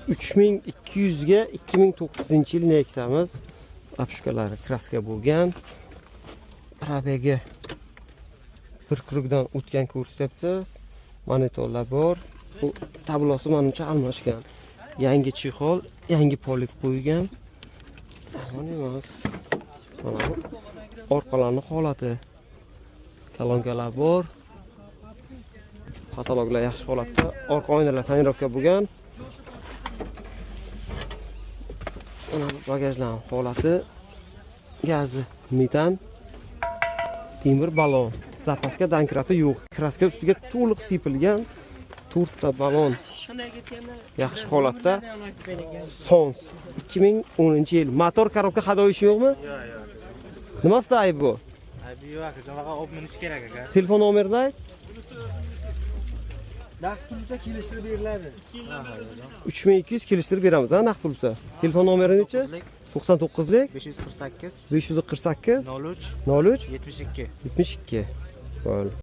3200 ga 2009-yil Nexia'miz. Обшивка lari краска bo'lgan. Пробег i bir круг dan o'tgan ko'rsatyapti. Monitorlar bor. Bu tablosi manimcha almashgan. Yangi чехол, yangi полик qo'ygan. Yomon emas. Mana bu orqalarni holati. Kolonkalar bor. Потолок lar yaxshi holatda. Orqa oynalar тонировка bo'lgan. Mana bu bagajlarning holati. Gazi metan. Temir balon. Запаска, домкрат i yo'q. Краска ustiga to'liq sepilgan. To'rtta balon yaxshi holatda. Sons 2010-yil. Motor, коробка, ходовой ishi yo'qmi? Yo'q, yo'q. Nimasida ayb bu? Aybi yo'q aka, shunaqa olib minish kerak aka. Telefon nomerini ayt. Naqd pul bo'lsa kelishtirib beriladi. 3200 kelishtirib beramiz, ha, naqd pul bo'lsa. Telefon nomeri necha? 99lik 548 548 03 03 72. 72. Bo'ldi.